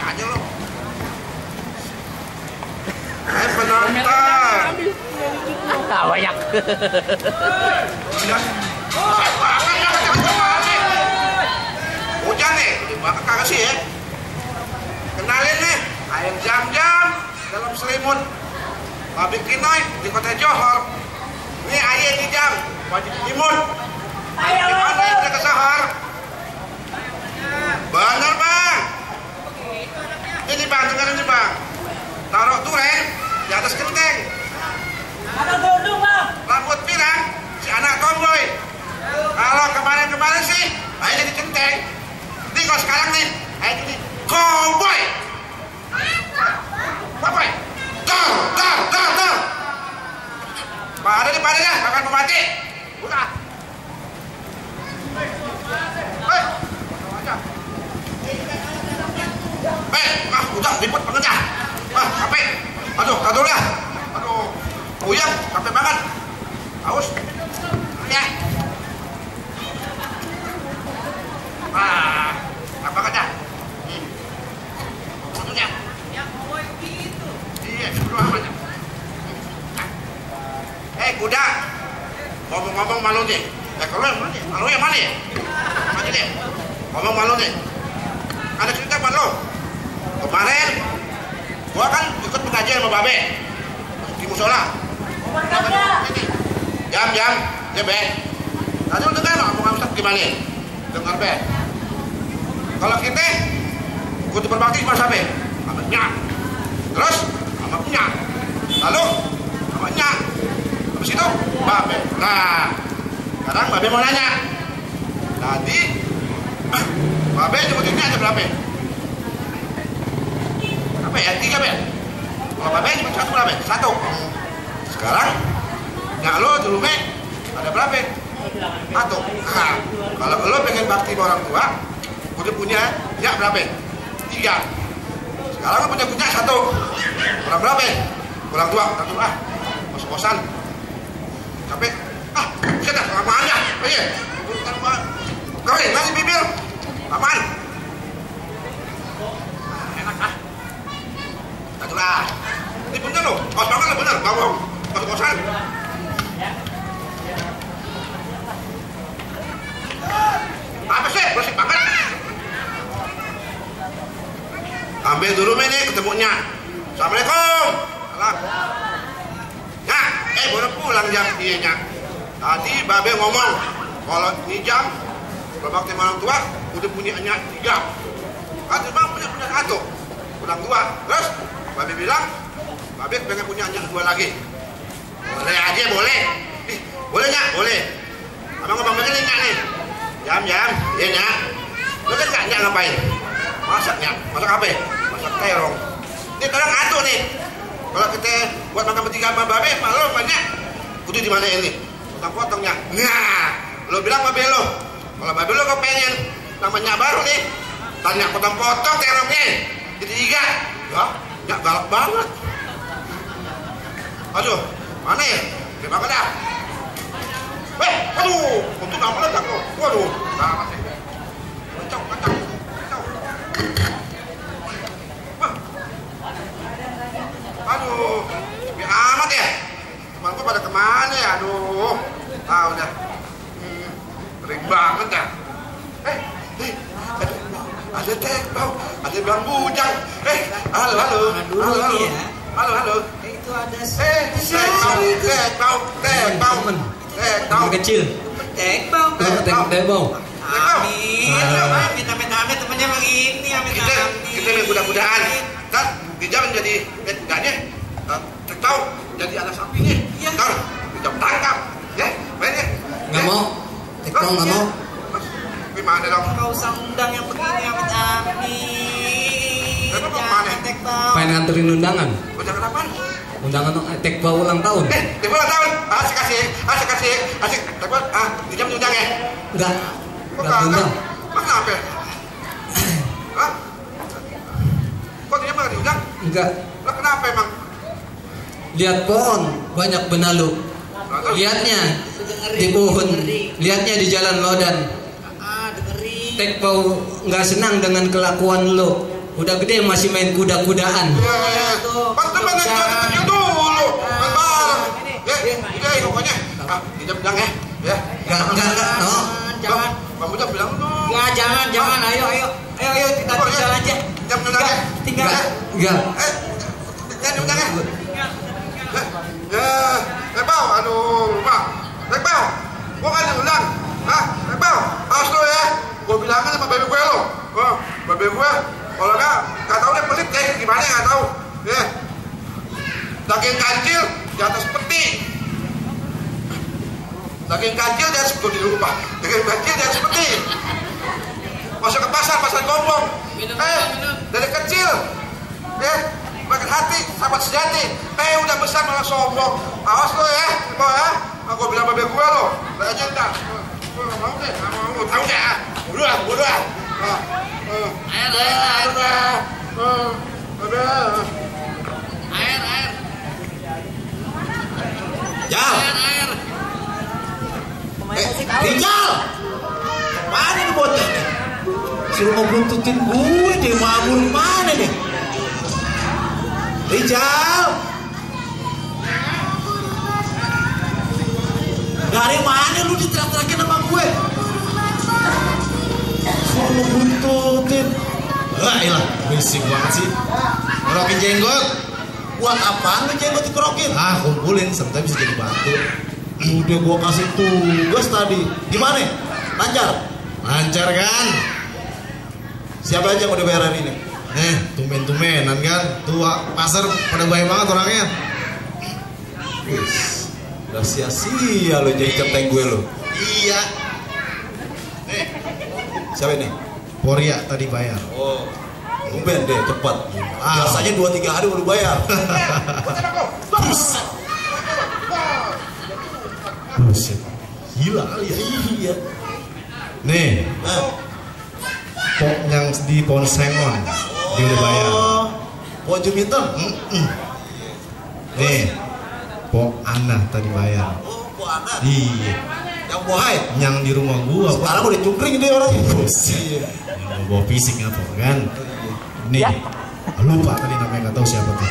aja lo. Penonton. Banyak. Hujan nih, dimakan kagak sih ya? Kenalin nih, air jam-jam dalam selimut. Pabrik Kinoy di Kota Johor. Ini air di jam, wajib timun. Gimana yang udah kesahar? Bener bang. Ini bang, dengerin nih bang. Taruh duren di atas genteng. Ada gondong bang. Rambut pirang, si anak tomboy. Kalau kemarin-kemarin sih, ayo jadi genteng. Ini kalau sekarang nih, ayo jadi cowboy. Cowboy. Dar. Pada ya, makan pemati. Udah. Udah ribut pengejar. Capek. Aduh, tadur ya. Aduh, puyeng, capek banget. Haus. Ya. Apa kata? Satunya. Ya mau gitu. Iya, suruh amat. Kuda. Ngomong-ngomong malu nih. Kalau yang mana nih? Malu yang mana ya? Mana nih? Ngomong malu nih. Ada cerita malu. Kemarin gua kan ikut pengajian sama Babe di musola. Jam, ya Be. Tadi lu dengar nggak omongan Ustaz gimana? Dengar Be. Kalau kita ikut berbakti sama siapa? Sama Nyak. Terus sama Nyak. Lalu sama Nyak. Habis itu Babe. Nah, sekarang Babe mau nanya. Tadi Babe nyebutinnya aja berapa? Berapa ya? 3 Be. Kalau Babe nyebut 1 berapa? 1. Sekarang Nyak lo dulu Be ada berapa? 1. Nah, kalau lo pengen bakti sama orang tua, udah punya Nyak berapa? 3. Sekarang lo punya 1. Kurang berapa? Kurang 2. Kos-kosan. Capek. Bisa dah, lamaan dah. Ayo. Kawin, nasi bibir. Lamaan. Enak ah. Itulah. Ini bener loh. Kos banget lah bener. Gak bohong. Kos-kosan. Apa sih? Bersih banget. Ambil dulu ini ketemunya. Assalamualaikum. Salam. Nyak, baru pulang jam dia Nyak. Tadi Babe ngomong kalau ini jam berbakti sama orang tua udah punya Nyak 3. Kan bang punya 1, kurang 2. Terus Babe bilang Babe pengen punya Nyak 2 lagi. Boleh aja boleh. Boleh Nyak, boleh. Abang ngomong begini Nyak nih. Jam, ya Nyak. Lu kan gak Nyak ngapain? Masak Nyak, masak apa? Masak terong. Ini terong atuh nih. Kalau kita buat makan bertiga sama Babe, malu banyak. Kudu di mana ini? Potong-potongnya. Nah, lo bilang Babe lo. Kalau Babe lo kau pengen namanya baru nih, tanya potong-potong terongnya. Jadi 3. Ya, Nyak galak banget. Aduh, mana ya? Gimana dah? Aduh, untuk apa ledak lo? Waduh, gawat sih. Kacau. Aduh, sepi amat ya. Teman gua pada kemana ya? Aduh, udah kering banget ya. Ada tekbau, ada bang bujang. Halo. Halo. Itu ada tekbau. Teman kecil. tekbau. Amit temennya begini, kita mudah-mudahan kan kita menjadi kudanya, tekbau jadi anak sapinya. Ntar kita tangkap, ya mainnya. Nggak mau. Tekbau nggak mau. Gimana dong? Kau usah undang yang begini, amit. Jangan tekbau. Pengen nganterin undangan. Undangan apaan? Undangan tekbau ulang tahun. Tekbau ulang tahun. Asik. Tekbau, dijam diundang ya? Enggak. Kok Enggak diundang. Kenapa? Hah? Kok dia malah diundang? Enggak. Lah kenapa emang? Lihat pohon banyak benalu. Lihatnya di pohon. Lihatnya di jalan Lodan. Tekbau nggak senang dengan kelakuan lo. Udah gede masih main kuda-kudaan. Iya. Pas temen yang kecil dulu. Kan bareng. Ya, pokoknya. Tidak bilang ya. Ya. Enggak, no. Jangan. Kamu udah bilang dong. Ya, jangan. Ayo kita tinggal aja. Jam undang ya. Tinggal. Enggak. Jangan undang ya. Tekbau, aduh, Pak. Tekbau, gua kan diundang. Hah, Tekbau, awas lo ya. Gua bilangin sama baby gue lo. Baby gue, kalau nggak tahu deh pelit kayak gimana nggak tahu. Ya, daging kancil di atas peti. Daging kancil di atas peti lupa. Daging kancil di atas peti. Masuk ke pasar gombong. Dari kecil, makin hati, sahabat sejati. Udah besar malah sombong. Awas lo ya, Tekbau ya. Aku bilang babe gue lo, udah aja ntar. Nggak mau deh, tahu deh. Udah. Air. Jal. Air. Rijal. Mana nih bocah nih? Suruh ngebuntutin gue deh, mamur mana nih? Rijal. Dari mana lu diterak-terakin sama gue? Suruh ngebuntutin. Iyalah, berisik banget sih. Ngerokin jenggot. Buat apaan lu jenggot dikerokin? Kumpulin, sampai bisa jadi batu. Udah gua kasih tugas tadi. Gimana? Lancar kan? Siapa aja yang udah bayar hari ini? Tumben-tumbenan kan? Tua pasar pada baik banget orangnya. Wis, udah sia-sia lo jadi centeng gue lo. Iya. Siapa ini? Poria tadi bayar. Oh, tumben deh, cepat. Biasanya 2-3 hari baru bayar. Buset. Gila kali ya. Iya. Nih, pok yang di Ponsengon dia udah bayar. Pok Jumiton? Nih, pok Ana tadi bayar. Oh, Pok Ana. Iya. Yang bohai? Yang di rumah gua. Sekarang udah cungkring dia orangnya. Buset. Yang bawa fisik apa kan? Nih, lupa tadi namanya nggak tahu siapa tuh.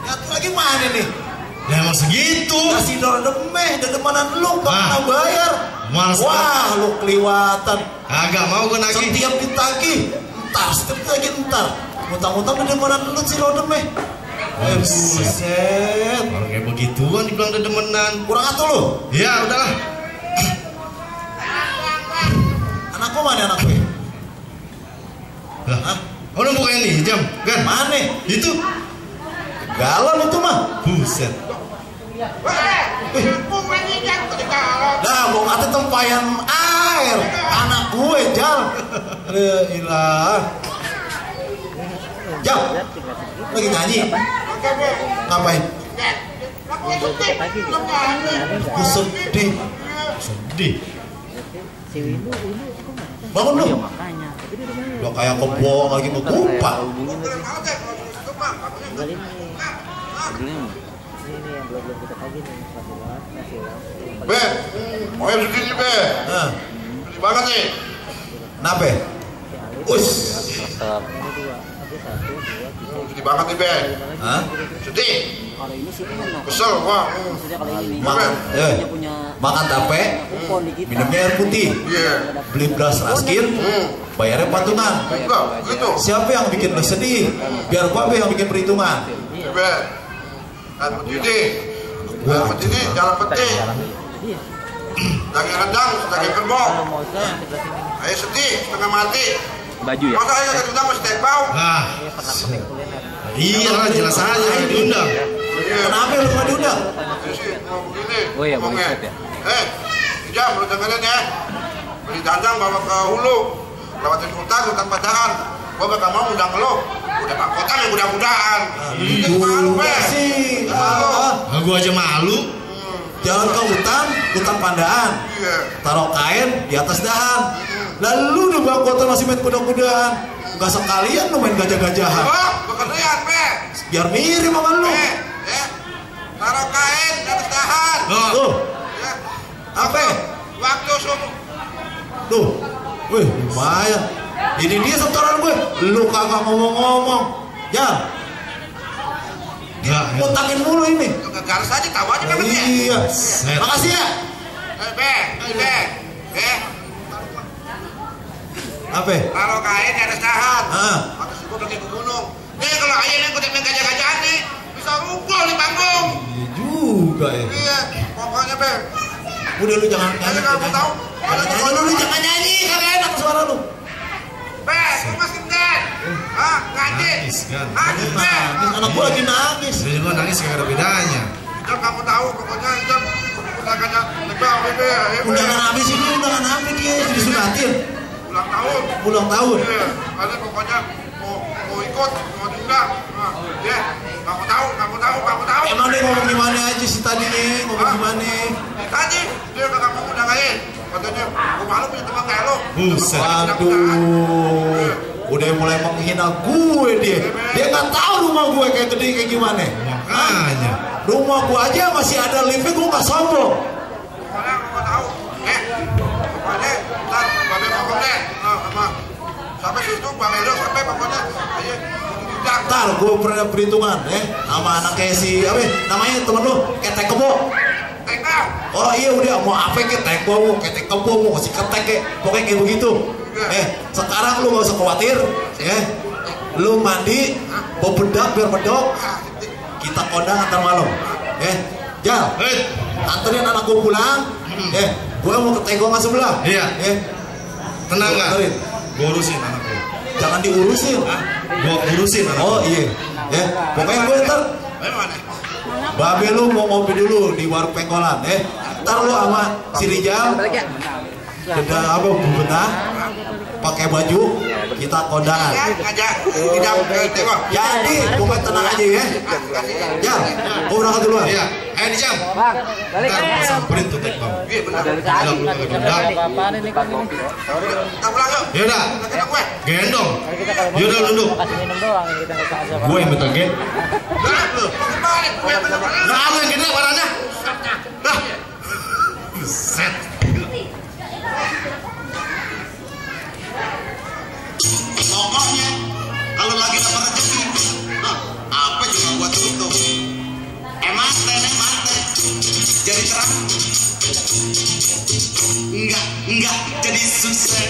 Satu lagi mana nih? Ya emang segitu. Kasih demeh, dedemenan lu gak pernah bayar. Males Wah, lu keliwatan. Agak mau gue nagih. Setiap ditagih, setiap ditagih entar. Mutang-mutang dedemenan lu sih lo demeh. Buset. Kalau kayak begituan dibilang dedemenan. Kurang atuh lu? Ya udahlah. Anakku mana anakku? Lah, lu bukain nih jam kan? Mana? Itu Galon itu mah. buset. Dah, mau kata tempayan air. Anak gue, Jal. Ilah. Jal, lagi nyanyi. Ngapain? Aku sedih. Sedih. Bangun lu. Lo kayak kebohong lagi mau kupak. Be, mau yang segini be. Sedih banget nih. Kenapa? Us. Sedih banget nih be. Hah? Sedih. Kesel gua. Makan, makan tape, minumnya air putih, Iya. beli beras raskin, bayarnya patungan. Enggak, gitu. Siapa yang bikin lo sedih? Biar gua be yang bikin perhitungan. Be. Air putih. Air putih, jalan peti. Daging rendang, daging kerbau. Ayo sedih, setengah mati. Baju ya? Masa ayo diundang masih Tekbau? Iya lah, jelas aja diundang. Kenapa lu gak diundang? Ini sih mau begini. Oh iya, mau ngomongnya. ikut ya? Jam, lu dengerin ya. Beli dandang bawa ke hulu. Lewatin hutan padaan. Gua gak mau undang lo. Udah pakotan yang mudah-mudahan. Itu malu be. sih. Nah, gua aja malu. Jalan ke hutan pandaan. Iya. Taruh kain di atas dahan. Lalu udah bawa kota masih main kuda-kudaan. Gak sekalian lu main gajah-gajahan. Oh, bekerjaan be. Biar mirip sama lu. Ya. Taruh kain di atas dahan. Tuh, Ya. apa? Waktu subuh. Tuh, Wih, lumayan. Ini dia setoran gue. Lu kagak ngomong-ngomong. Ya. Enggak. Utangin mulu ini. Garis aja tahu aja kan dia. Iya. Makasih ya. Apa? Kalau kain di atas dahan. Ah. Atas gue pergi ke gunung. Kalau ayam yang kutip gajah-gajahan nih bisa rumpul di panggung. Iya juga ya. Iya, pokoknya Be. Udah lu jangan nyanyi. Kamu tahu? Lu jangan nyanyi, kagak enak suara lu. Be, lu masih den. Hah, ngaji. Nangis kan. Nangis, Be. Nangis, anak gua lagi nangis. Dia juga nangis gak ada bedanya. Jam kamu tahu pokoknya jam udah kata Be. Undangan habis ini, undangan habis dia disunatin. Ulang tahun. Ulang tahun. Iya, kalian pokoknya mau ikut, mau diundang. Nah, ya, kamu tahu. Emang dia ngomong gimana aja sih tadi nih, ngomong gimana? Tadi dia kagak mau undangain. Katanya, gua malu punya teman kayak lo. Buset. Aduh, udah mulai menghina gue dia. Dia nggak tahu rumah gue kayak gede kayak gimana. Makanya. Rumah gue aja masih ada liftnya, gue nggak sombong. Pokoknya aku tahu. Pokoknya ntar Babe ngomong deh sama sampai situ Bang Edo sampai pokoknya ayo diundang. Ntar gue pernah perhitungan sama anaknya si apa namanya temen lu ketek kebo. Tengah. Oh iya udah mau apa ketek kebo, ketek kebo mau kasih ketek kayak pokoknya kayak begitu. Sekarang lu gak usah khawatir lu mandi mau bedak biar bedok kita kondang antar malam. Jal, anterin anak gue pulang. Gue mau ke tenggongan sebelah. Iya. Tenang nggak? Anterin. Gue urusin anak gue. Jangan diurusin. Gue urusin anak Oh iya. Pokoknya gue ntar Babe lu mau ngopi dulu di warung pengkolan. Ntar lu sama si Rijal udah apa benah pakai baju kita kondangan. Ngajak tidak tengok. Jadi pokoknya tenang aja ya. Ya, gue berangkat duluan. Iya. Ayo di jam. Ntar gue samperin tuh tek bang. Iya benar. Bilang lu kagak diundang. Kita pulang yuk. Yaudah. Kita gue. Gendong. Yaudah duduk. Gue yang minta gen. Lah lu. Balik gue yang benar. Nah, lu yang gede warnanya. Nah. Set. Pokoknya kalau lagi dapat rezeki, apa juga buat tutup. Mate, jadi terang. Enggak jadi susah.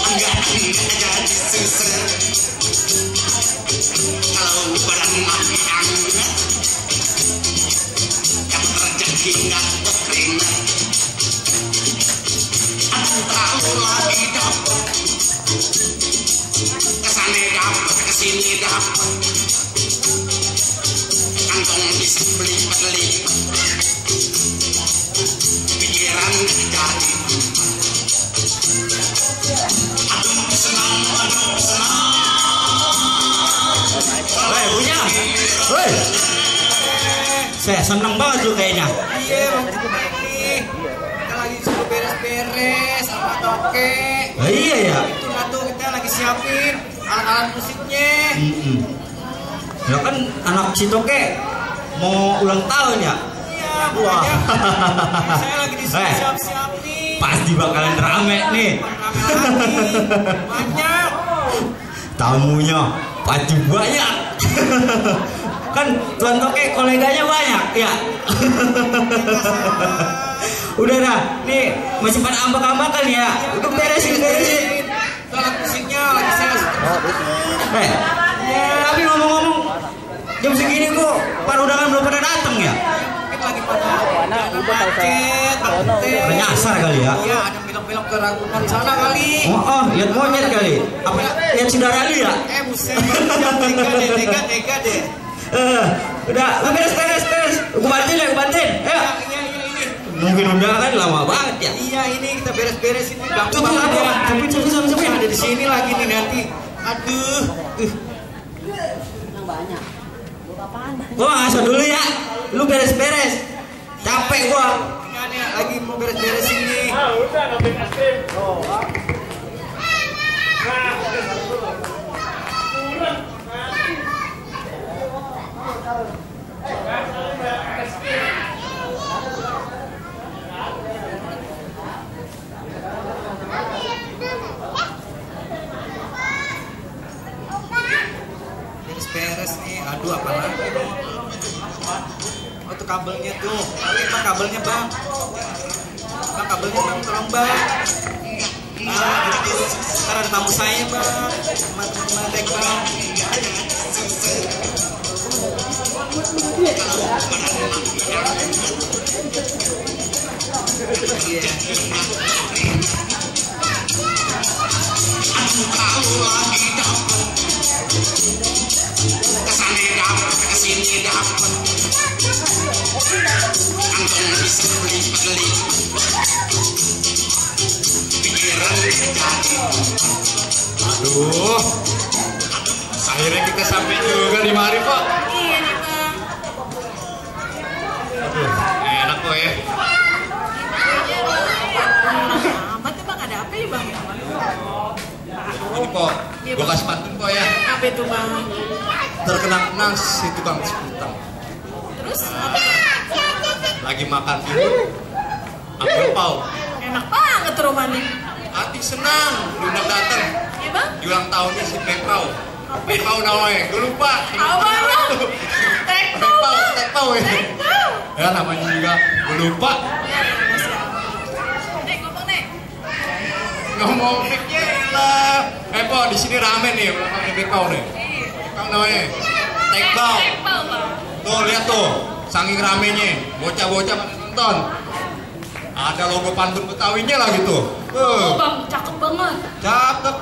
Enggak jadi susah. Kalau badan mati anget, yang rezeki enggak keringat. Aku tahu lagi dapat. Kesana dapat, kesini dapat. Kantong bisa berlipat-lipat. Pikiran jadi. Aduh senang. Woi, punya. Woi. Saya seneng banget tuh kayaknya. Iya, kita lagi suruh beres-beres sama toke. Iya ya. Itu tuh kita lagi siapin alat-alat musiknya. Ya kan anak si Toke mau ulang tahun ya. Iya, Wah. makanya saya lagi disuruh siap-siapin. Pasti bakalan rame nih. Banyak. Tamunya pasti banyak. Kan Tuan Toke koleganya banyak ya. Udah dah, nih masih pada ambak-ambakan ya. Udah beresin. Alat musiknya lagi saya. Tapi ngomong-ngomong, jam segini kok para undangan belum pada datang ya? Mungkin lagi pada macet. Nyasar kali ya? Iya, ada film-film ke Ragunan sana kali. Oh, lihat monyet kali. Apa lihat saudara lu ya? Buset, tega deh. Udah, lu beres. Gue bantuin. Ayo. Iya, ini. Mungkin undangan lama banget ya. Iya, ini kita beres-beres ini. Tuh, sampai Ada di sini lagi nih nanti. Aduh. Gua ngasih dulu ya. Lu beres-beres. Capek gua. Ini lagi mau beres-beres ini. Aduh, apa lagi? Oh, tuh kabelnya tuh. Bang, kabelnya bang. Bang, kabelnya bang, tolong bang. Sekarang ada tamu saya bang. Teman-teman dek bang. Kalau lagi dapet kesana dapet kesini dapet antum bisa beli pikiran jadi. Aduh, akhirnya kita sampai juga di mari kok. Iya nih bang. Aduh, enak kok ya. Amat ya bang, ada apa ya bang? Ini kok, gue kasih pantun kok ya. Apa itu bang? Terkenal si tukang sekutang. Terus apa? Lagi makan ini, ambil pau. Enak banget rumahnya. Hati senang, diundang datang. Iya bang? Di ulang tahunnya si Pepau. Pepau namanya, gue lupa. Apa bang? Tekpau bang. Tekpau ya. Tekpau. Ya namanya juga, gue lupa. Ya, siap. Nek ngomong nek. Ngomong piknya lah. Po, di sini rame nih, belakangnya Pepau nih. Pepau namanya. Tekpau. Tekpau bang. Tuh lihat tuh, saking ramenya, bocah-bocah pada nonton. Ada logo pantun Betawinya lah gitu. Oh bang, cakep banget. Cakep.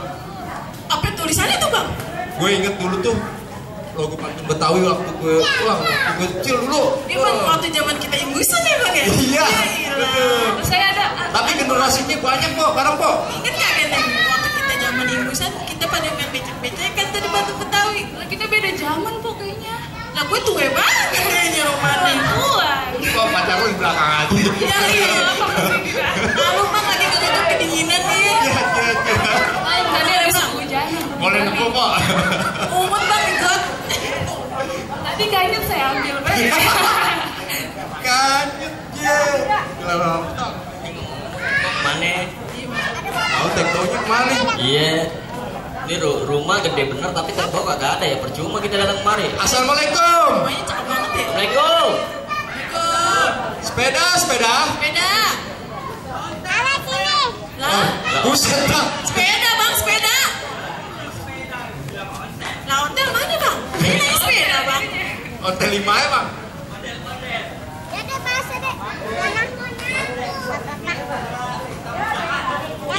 Apa tulisannya tuh bang? Gue inget dulu tuh logo pantun Betawi waktu gue kecil dulu. Ini bang waktu zaman kita ingusan ya bang ya? Iya. Betul. Saya ada. Tapi generasinya banyak kok, sekarang kok. Ingat gak kan yang waktu kita zaman ingusan kita pada main becek-becek kan tadi batu Betawi. Lah kita beda zaman kok kayaknya. Lah gue tua banget kayaknya Romani. Kok pacar lu di belakang aja. Iya iya. Lalu bang lagi ketutup kedinginan nih. Iya. Tadi habis kehujanan. Boleh nemu kok. Umut bang ikut. Tadi kayaknya saya ambil bang. Kanyut ya. Mana? Tahu tektonya kemana? Iya. Ini rumah gede bener tapi tembok kagak ada ya, percuma kita datang kemari. Assalamualaikum. Rumahnya cakep banget ya. Assalamualaikum. Sepeda. Sepeda. Lah. Buset bang. Sepeda bang, sepeda. Lah hotel mana bang? Ini naik sepeda bang. Hotel 5 ya bang.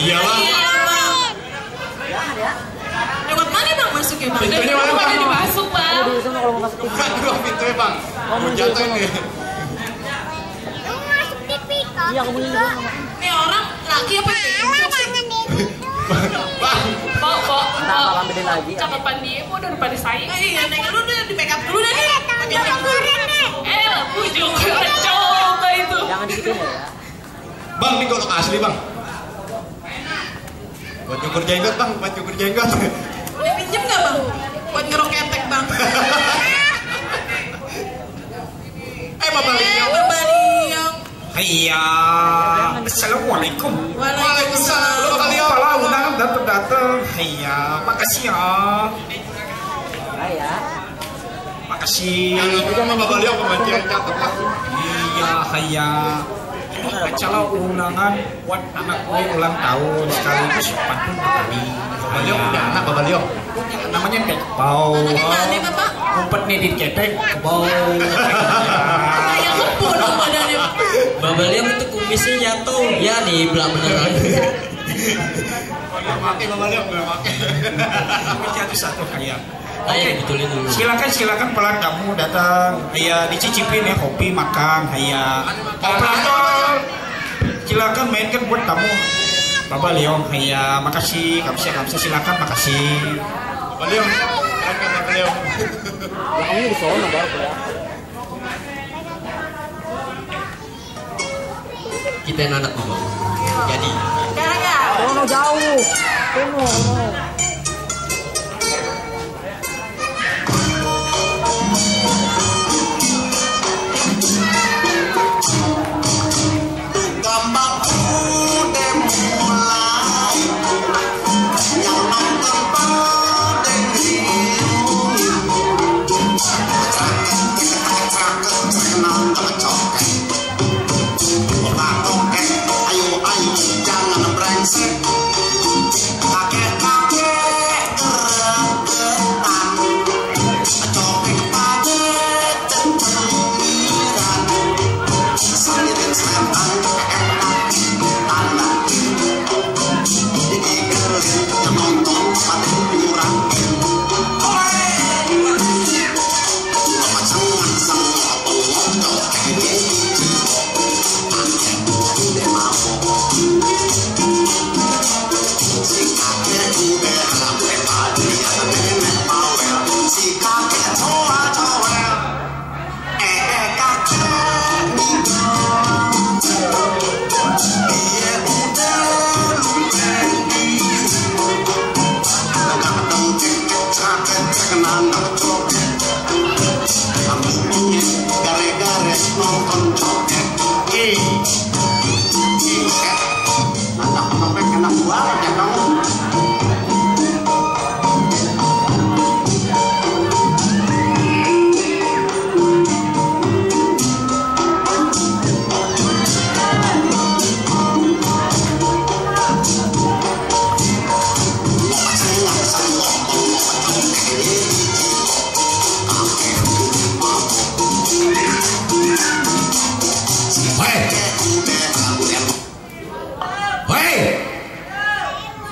Iya bang. Iya bang. Lewat mana bang masuknya bang? Pintunya mana bang? Dimasuk bang. Bukan dua pintunya bang. Mau jatuh ini. Ini orang laki apa Bang. Kok cakepan dia kok daripada saya. Iya, neng lu udah di make up dulu dah nih. Bujuk coba itu. Jangan digituin ya. Bang, ini golok asli bang. Buat nyukur jenggot bang, buat nyukur jenggot. Boleh pinjem nggak bang? Buat ngerok ketek bang. Bapak Liang. Bapak Liang. Iya. Assalamualaikum. Waalaikumsalam. Lu Bapak Liang. Kalau undangan datang. Iya, makasih ya. Makasih. Sama Bapak Liang pembagian cakep lah. Iya, haya. Acara undangan buat anak gue ulang tahun sekaligus pantun kali. Bapak Liang punya anak Bapak Liang. Namanya Tekpau. Anaknya mana bapak? Umpetnya di ketek bau. Kayak kebun dong badannya. Babel yang itu kumisnya jatuh. Ya di belah beneran. Nggak pakai Bapak Liang, nggak pakai. Jatuh satu haya. Ayo betulin dulu. Silakan pelan kamu datang. Haya dicicipin ya kopi makan. Haya. Mau pelan. Silakan mainkan buat tamu. Bapak Leong, haya makasih. Kamsia silakan makasih. Bapak Liang, keren kan Bapak Liang. Kamu di sono baru ya. Kita yang anak dulu. Jadi. Sekarang ya. Sono jauh. Sono. Yang nonton pada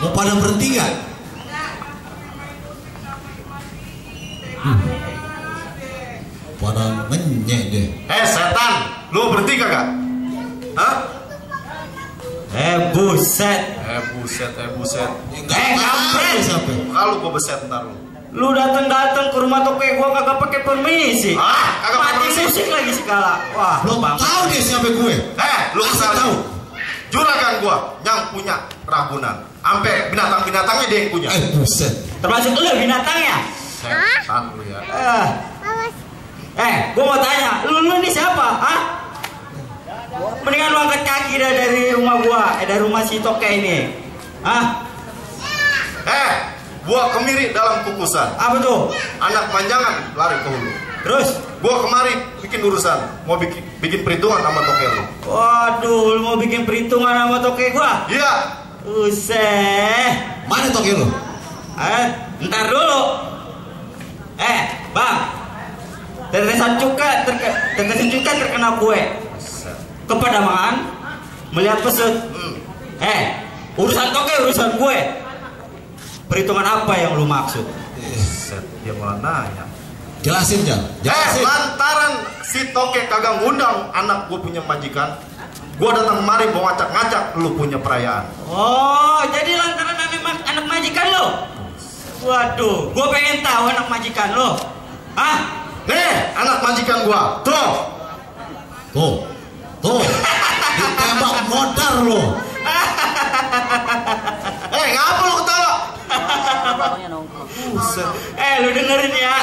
Mau pada berhenti nggak? Pada ngenyek deh. Setan, lu berhenti kagak? Hah? Buset. Buset. Kampret. Kalau gua beset ntar lu. Lu datang ke rumah toke gua kagak pakai permisi. Kagak pakai Mati permisi. musik lagi segala. Wah, Belum tahu dia siapa gue. Lu Kasih salah tahu. Juragan gua yang punya Ragunan. Sampai binatang-binatangnya dia yang punya. Buset. termasuk lu binatangnya. Setan lu ya. Gua mau tanya, lu ini siapa? Hah? Mendingan lu angkat kaki dari rumah gua, dari rumah si toke ini. Hah? Gua kemiri dalam kukusan. Apa tuh? Anak manjangan lari ke hulu. Terus? Gua kemari bikin urusan, mau bikin perhitungan sama toke lu. Waduh, lu mau bikin perhitungan sama toke gua? Iya. Mana toke lu? Ntar dulu. Bang. Tetesan cuka terkena kue. Kepadamakan melihat pesut. Urusan toke urusan gue. Perhitungan apa yang lu maksud? Dia malah nanya. Jelasin Jal. Jelasin. Lantaran si toke kagak ngundang anak gue punya majikan, gue datang kemari mau ngacak-ngacak lu punya perayaan. Oh, jadi lantaran anak majikan lo? Waduh, gue pengen tahu anak majikan lo. Hah? Nih, anak majikan gue. Tuh. Ditembak modar lo. Ngapa lu ketawa? Lu dengerin ya.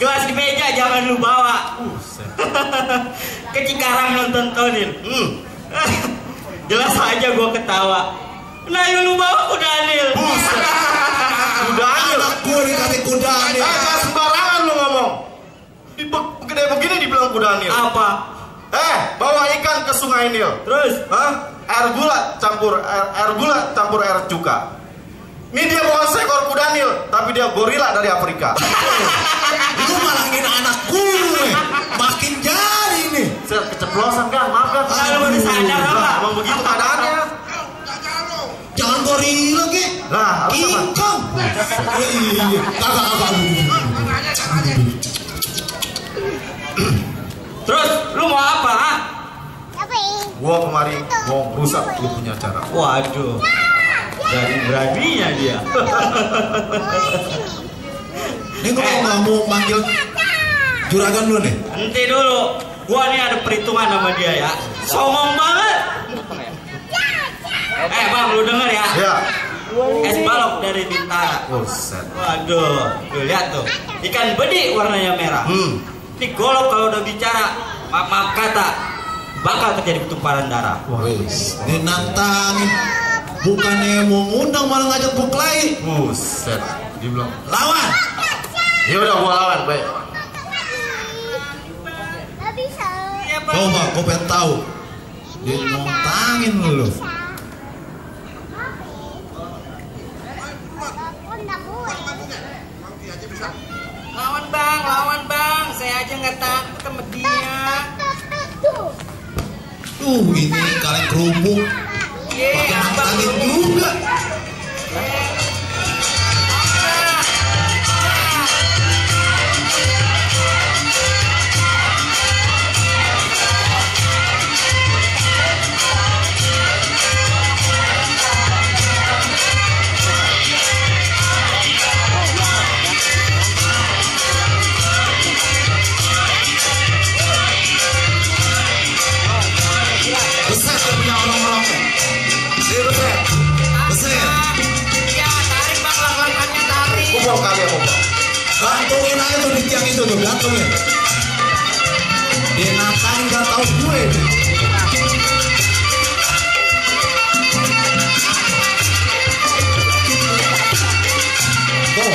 Gelas di meja jangan lu bawa. Ke Cikarang nontonin. Jelas aja gua ketawa. Nah, lu bawa Kudanil. Kudanil. Gue dikasih Kudanil. Jangan sembarangan lu ngomong. Gede begini dibilang Kudanil. Apa? Bawa ikan ke Sungai Nil. Terus? Air gula campur air cuka. Ini dia bukan seekor Kudanil, tapi dia gorila dari Afrika. Lu malangin anak gue. Makin jadi nih. Keceplosan kan, maaf kan. Lu baru sadar apa? Emang begitu keadaannya. Jangan gorila ke. Nah, harus apa? King Kong. Iya. Kakak. Terus lu mau apa? Gua kemari mau rusak lu punya acara. Waduh. Berani-beraninya dia. Ini gue nggak mau manggil juragan lu nih. Nanti dulu. Gua nih ada perhitungan sama dia ya. Songong banget. Bang, lu denger ya. Ya. Es balok dari Bintara. Buset. Waduh, lu lihat tuh. Ikan bedik warnanya merah. Ini golok kalau udah bicara, maaf kata, bakal terjadi pertumpahan darah. Dinantangin. Bukannya mau ngundang malah ngajak berkelahi. Buset. Dia bilang, Lawan. ya udah gua lawan, baik. Coba gue pengen tahu. Dia nantangin lu. Lawan bang, saya aja nggak takut sama dia. Ini kaleng kerupuk. Pakai nantangin juga. Besar punya orang-orang. Besar. Ya, tarik bang, langkahnya tarik. Gua kali ya, Bang. Gantungin aja tuh di tiang itu tuh, gantungin. Dia nantangin gak tau gue nih. Tuh.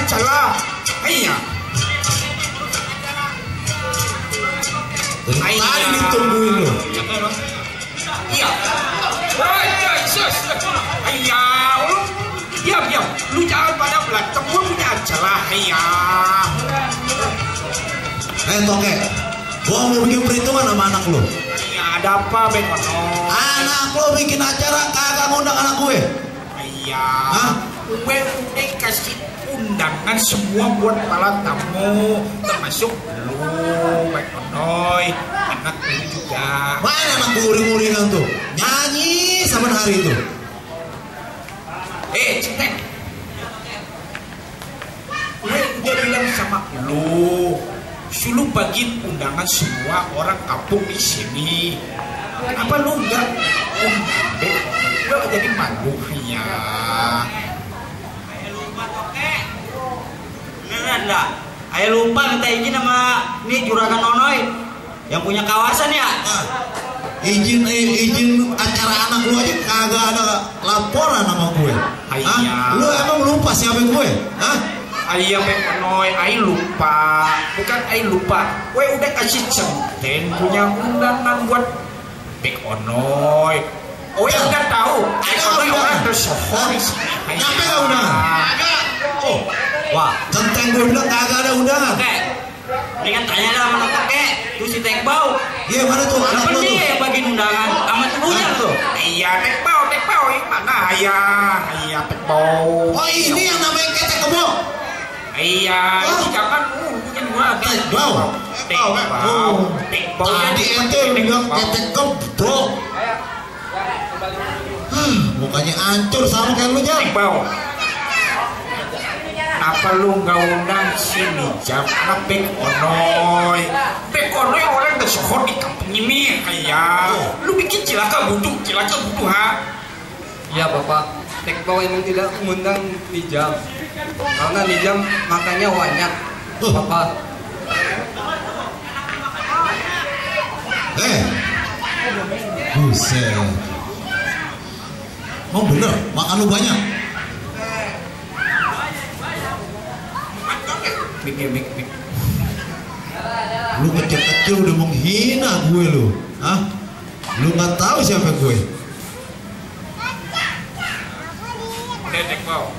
acara. Iya. Tadi ditungguin lo. Iya. Iya, lu diam. Lu jangan pada belakang, gua punya acara. Iya. Toke, gua mau bikin perhitungan sama anak lo. Iya, ada apa, Bekono? Anak lo bikin acara kagak ngundang anak gue. Iya. Gue udah kasih undangan semua buat para tamu, termasuk lu, Bekonoy, anak lu juga. Mana anak gue uring-uringan tuh? Nyanyi saban hari itu. Cetek. Gue udah bilang sama lu, suruh bagi undangan semua orang kampung di sini. Apa lu enggak undang? Lu jadi malu ya. Beneran dah. Ayo lupa minta izin sama nih Juragan Nonoy yang punya kawasan ya. Izin acara anak lu aja kagak ada laporan sama gue. Lu emang lupa siapa gue? Ayah Bekonoy, ayah lupa. Bukan ayah lupa. Gue udah kasih centeng punya undangan buat Bekonoy. Oh ya udah tahu. Bekonoy orang tersohor di sini. Nyampe gak undangan? Oh, wah, centeng gue bilang kagak ada undangan. Oke. Ini kan tanya lah sama Toke, tuh si Tekbau. Iya mana tuh anak lu tuh? Dia yang bagiin undangan sama tubuhnya tuh. Iya Tekbau mana ayah Tekbau. Oh ini yang namanya ketek kebo. Iya, ini jangan bukan gua Tekbau. Tadi ente bilang ketek kebo. Mukanya hancur sama kayak lu Jam. Tekbau. Apa lu nggak undang sini Jam? Karena Bekonoy orang tersohor di kampung ini kayak. Lu bikin cilaka butuh ha? Ya Bapak, Tekbau emang tidak mengundang Nijam karena Nijam makannya banyak. Bapak. Buset. Oh bener, makan lu banyak. Mik. Lu kecil-kecil udah menghina gue lu. Lu nggak tahu siapa gue. Udah Tekbau,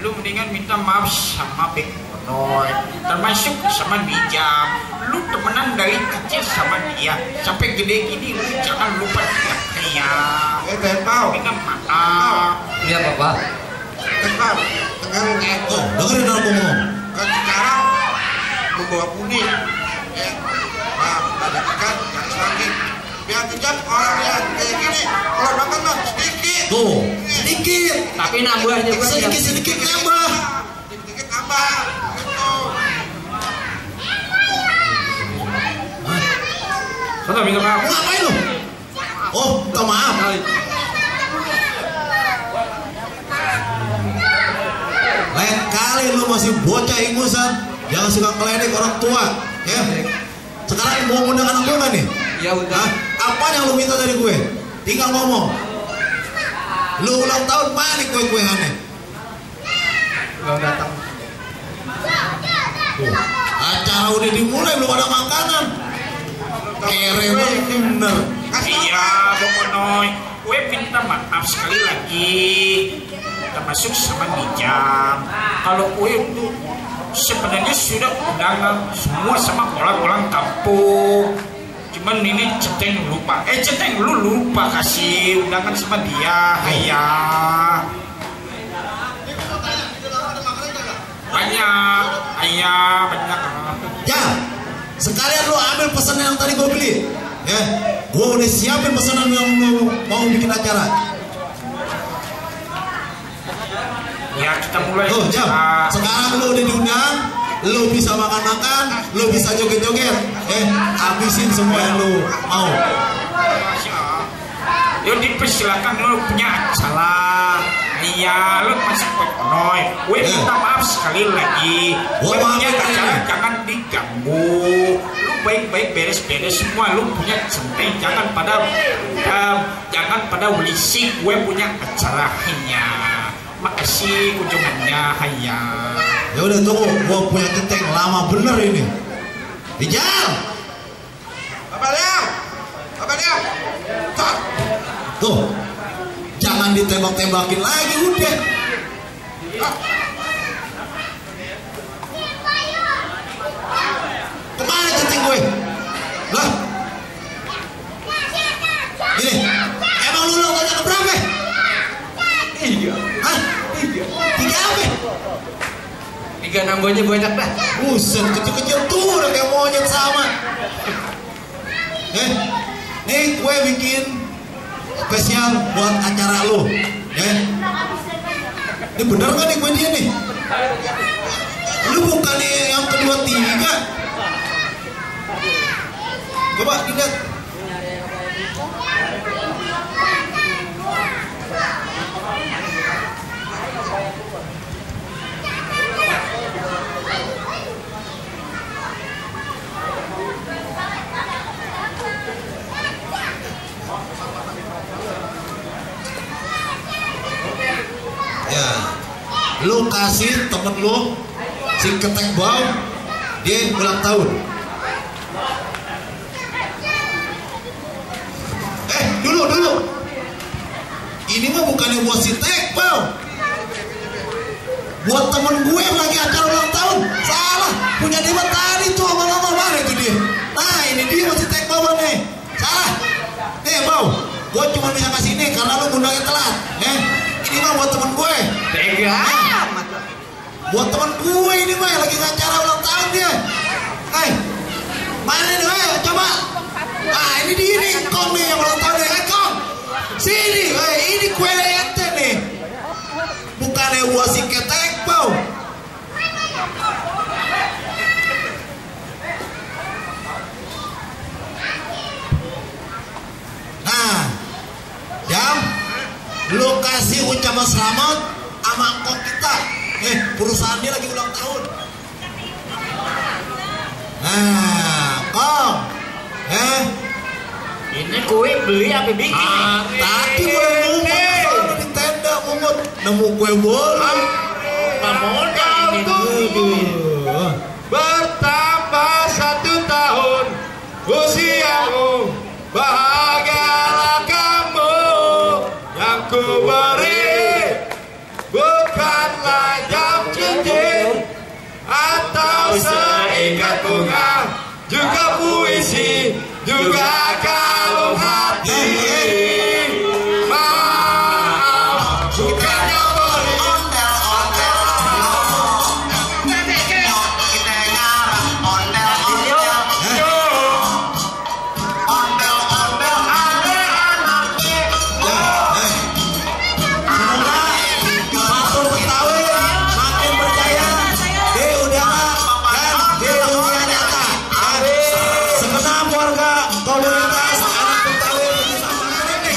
lu mendingan minta maaf sama Bekonoy, termasuk sama Nijam. Lu temenan dari kecil sama dia sampai gede gini, lu jangan lupa dia. Tekbau, minta maaf. Iya Bapak. Tekbau, dengerin Dengerin aku ngomong. kan sekarang membawa kuning. Nah, ada kan yang lagi. Biar Nijam orang yang kayak gini, kalau makan mah sedikit. Tuh, sedikit. Tapi nambah aja Sedikit nambah. Sedikit nambah. Gitu. Sudah minta maaf. Ngapain lu? Oh, minta maaf. Lain kali lu masih bocah ingusan, jangan suka ngeledek orang tua, ya. Sekarang mau ngundang anak gue kan nih? Ya udah. Apa yang lu minta dari gue? Tinggal ngomong. Lu ulang tahun panik kue aneh. Belum datang. Acara udah dimulai belum ada makanan. Kere bener. Iya Bekonoy, gue minta maaf sekali lagi, termasuk sama Nijam. Kalau gue itu sebenarnya sudah undangan semua sama orang-orang kampung. Cuman ini Centeng lupa. Centeng lu lupa kasih undangan sama dia. Banyak. Ya, sekalian lu ambil pesanan yang tadi gue beli. Ya, gue udah siapin pesanan yang lu mau bikin acara. Ya kita mulai. Tuh, Jam. Sekarang lu udah diundang, lu bisa makan-makan, lu bisa joget-joget. Habisin semua yang lu mau. Yuk dipersilakan, lu punya acara. Iya, lu masih Bekonoy. Gue minta maaf sekali lagi. Gue punya acara, jangan diganggu. Lu baik-baik beres-beres semua. Lu punya Centeng, jangan pada berisik. Gue punya acaranya. makasih kunjungannya haya. Ya udah tunggu, gua punya keteng lama bener ini. Rijal. Bapak Liang. Tuh. Jangan ditembak-tembakin lagi udah. Kemana keteng gue? Lah. Ini, emang lu nontonnya keberapa? Iya. Hah? 3 apa? 3 nambahnya banyak dah. Buset, kecil-kecil tuh udah kayak monyet sama. Nih gue bikin spesial buat acara lu. Ini bener gak nih gue dia nih? Lu bukan yang kedua 3. Coba dilihat. Ya, lu kasih temen lu si ketek bau, dia ulang tahun. Dulu. Ini mah bukannya buat si tekbal, buat temen gue yang lagi acara ulang tahun. Salah, punya dia mah tadi tuh ngomong mana itu dia. Nah ini dia masih tekbal nih. Salah. Nih bau, gue cuma bisa kasih ini karena lu ngundangnya telat. Ini mah buat temen gue. Tega. Buat temen gue ini mah yang lagi acara ulang tahun dia. Mana nih? Coba. Nah ini dia nih, Kong nih yang ulang tahun nih. Kong, sini. Ini kue ente nih. Bukannya buat si ketek bau. Nah, Jam, lu kasih ucapan selamat sama kong kita. Perusahaannya lagi ulang tahun. Nah, Kong. Ini kue beli apa bikin? Tadi gue ngomong di tenda ngomong nemu kue bola. Modal tuh. Bertambah 1 tahun usiamu, bahagialah kamu. Yang ku beri bukanlah jam cincin atau seikat bunga, juga puisi, juga kalung hati. Maaf, bukannya beri Matur Betawi makin percaya dia udah kan dia dunia nyata. Segenap warga komunitas anak Betawi bersama ini.